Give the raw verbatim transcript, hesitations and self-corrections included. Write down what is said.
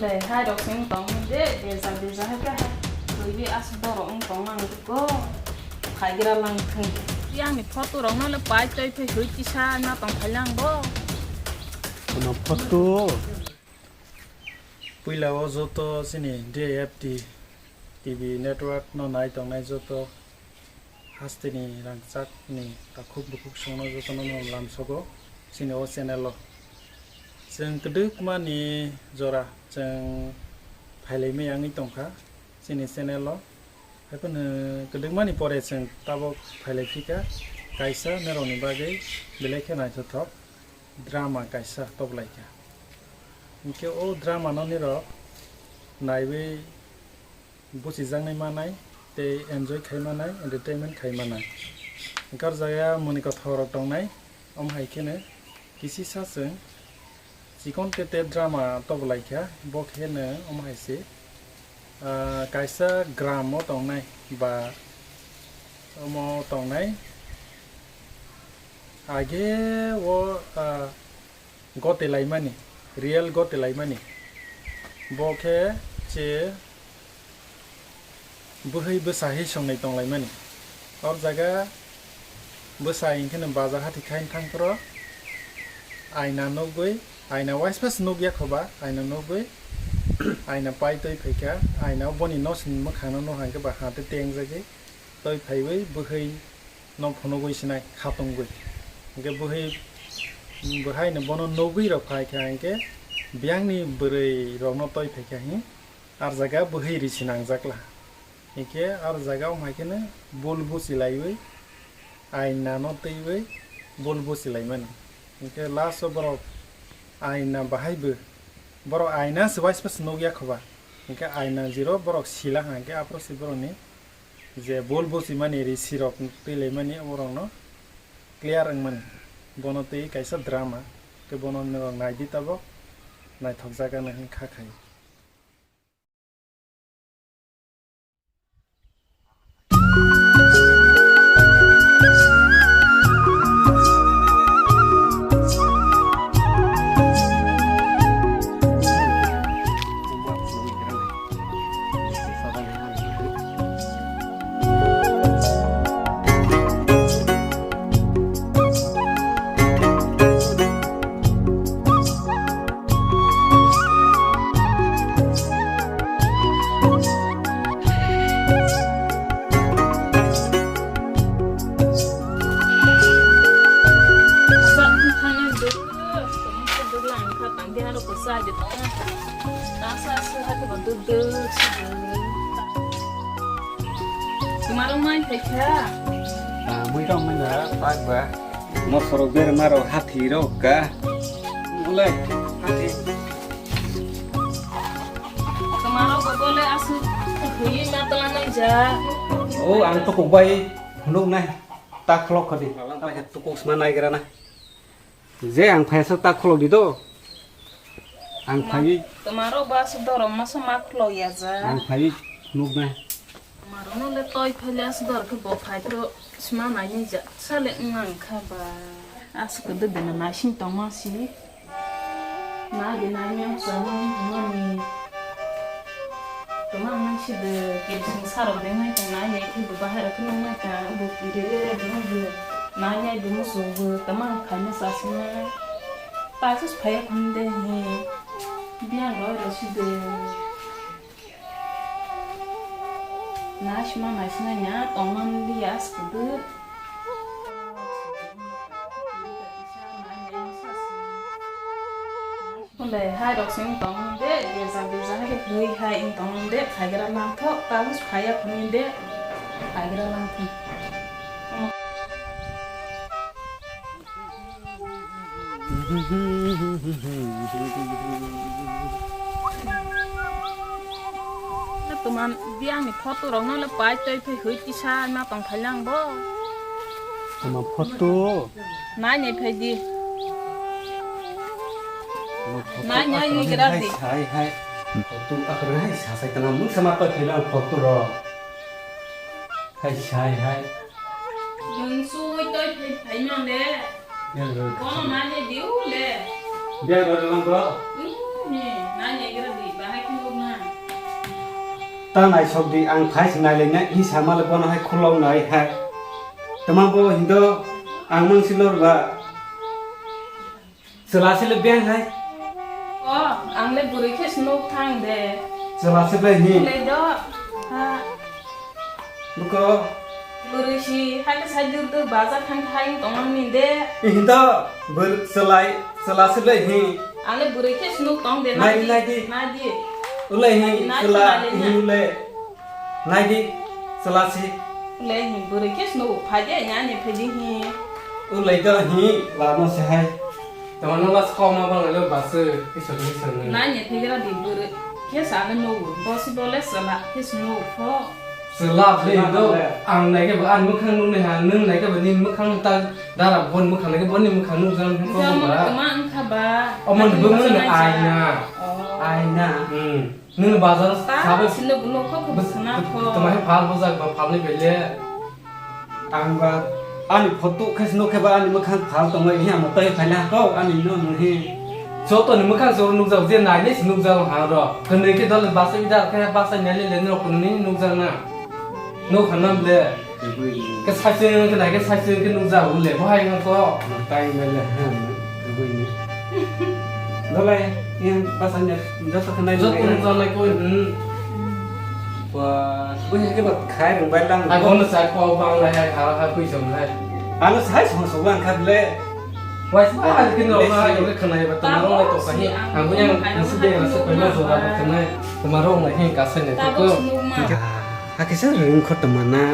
Le hai rok se wng tong de, bejak bejak hai khe hai. Twi bi aswk borok wng tong nang khe ko. Phaigra lang thung. Yang ni photo rok no le pai twi phai hui kisa na tong phai lang bo. Ano photo. Puila o joto chini D I F T T V network no nai tongnai joto hasteni rangchakni takhuk bukhuk songno jotono no lamsogo chini o channel o. Chwng kwdwkmani jora chwng phailaimani wngwi tongkha chini channel o. Haiphano kwdwkmani pore chwng tabuk phailaiphi kha kaisa norokni bagwi belai khe naithothok drama kaisa toblaikha. Hinkhe o drama no nirok naiwi buchijaknai manai tei enjoy khai manai, entertainment khai manai. Hinkhe o jaga mwnwi kothok rok tongnai, omo hai kheno kisisa chwng chikon tete drama toblaikha, bo kheno omo hai se, ah, kaisa gram o tongnai ba omo tongnai age o, ah, gote laimani, real gote laimani. Bo khe che bwhwi bwsa hi songnai tonglaimani. O jaga bwsa hinkhe no baja hati khain thang phro aina nugwi, aina waispas nukya khoba, aina nugwi, aina pai twi phaikha, aina boni nosni mwkhangno nukha hinkhe ba hati tengjagwi twi phaiwi bwhwi no phunugwi sinai khatungwi. Hinkhe bwhwi, bwhaino bono nugwi rok phaikha hinkhe biyangni bwrwi rokno twi phaikha hi ar jaga bwhwi risi nangjakla. Hinkhe ar jaga o hai kheno bul buchilaiwi aina no twiwi bul buchilaimani. Hinkhe last o borok aina bahai bo, borok aina se waispas nukya khoba. Hinkhe aina jiro borok sila hinkhe aphuru se borokni je bul buchimani risi rok twilaimani borokno clear wngmani. Bono twi kaisa drama, tei bono norok naidi tabuk naithokjak gana hinkha khai. Tuma rok mai phaikha. Ah, mui rok mai na pak ba. Mosorok berma rok hathi rok ka. Mole hathi. Tuma rok bo bole aswk hui ma tala nai ja. Oh, ang tukuk bai nuk nai. Tak lok khadi. Tukuk sma nai gra na. Je ang phaisa ta kholok di do. Ang phai. Tuma rok ba aswk dorok masa ma kholok ya ja. Ang phai nuk na. Tuma rok no le toi phai le aswk dorok khe bo phai phro sima nai ni ja. Sale wng ang kha ba. Aswk de de na nai sing tong ma si. Na de nai meng sa ma ni. Tama ang nang si de, kirising sarok de ngai tong nai, nai khe bo bahai rok khe nang nai ta, bo kiri re re de ngai de, nai nai de musu bo, tama ang khaina sa sing nai. Ta sus phaya khun de he, biang roi roi si de. Na sima nai sina nya, tong man li as kudu. Hwnle hai rok se wng tong de, bejak bejak hai khe kwrwi hai wng tong de, phaigra langthok, tabuk phaiya khwnwi de, phaigra langthok. Tuma biyang ni photo rok no le pai tei phai hui kisa ma tong phai lang bo. Tuma photo. Nai nai phai di. Nai nai ni gra di. Hai hai. Photo akhir hai sa sai kana mung sama pa phai lang photo ro. Hai sai hai. Mung sui toi phai phai mang le. Yang ro. Kono nai nai diu le. Yang ro lang ko. Hmm, nai nai gra di. Bahai khe nukna. Ta naisok di, ang phai se nailaina, hi sama le bono hai khulok nai hai. Tama bo hindo, ang mang si lor ba. Chwla se le beng hai. O, ang le bwrwi khe se nuk thang de. Chwla se bai hi. Le do. Ha. Buko. Bwrwi si hai khe sai dur dur baja thang thai tongmani de. Ihinda bwrwi chwlai chwla se bai hi. Ang le bwrwi khe se nuk tong de. Nai di, nai di. Nai di. Ulai hi nai chwla nai di hi na. Ulai. Nai di chwla si. Ulai hi bwrwi khe se nuk phai de, ani phai di hi. Ulai do hi lama se hai. Tama no las koma bang le bas kisa kisa nang. Nai ne thegra di bwrwi khe sa le nugo. Bosi bole sala khe se nugo pho. Sala ble do. Ang nai ke ba ang mukhang nuk ne ha, nung nai ke ba ni mukhang ta dara bon mukhang nai ke bon ni mukhang nuk jang ko ba. Tama ang kha ba. Omon bung ne aina. Oh. Aina. Hmm. Nung bazar sabe. Sino buno kho kho sana kho. Tama he phal bojak ba phal ni bele. Ang ba ani photo khe sino khe ba ani mukhang phal tongwi hi amo tei phaina kho ani no no hi. Joto ni mukhang se nukjak je nai ni se nukjak ha ro. Kwnwi khe dol basa bida khe basa nyali le no kwnwi nukjak na. No khanam le. Ke saichung ke nai ke saichung ke nukjak le bo hai ko. Tai mele ha. Dole yang basa nya joto khanai joto nukjak nai ko. Wah, gue ke ba khai rang bai lang. Ai, bono sai pau bang lai hai, ha, ha, kui song lai. Ano sai song song lang khat le. Wai sa, ha, kin rong ha, yo ke khnai ba, tama rong lai to kani. Ang gue yang musu de rasa ko lo zo ba khnai. Tama rong lai hin ka sai ne ko. Ha, ke sa rung khot tama na.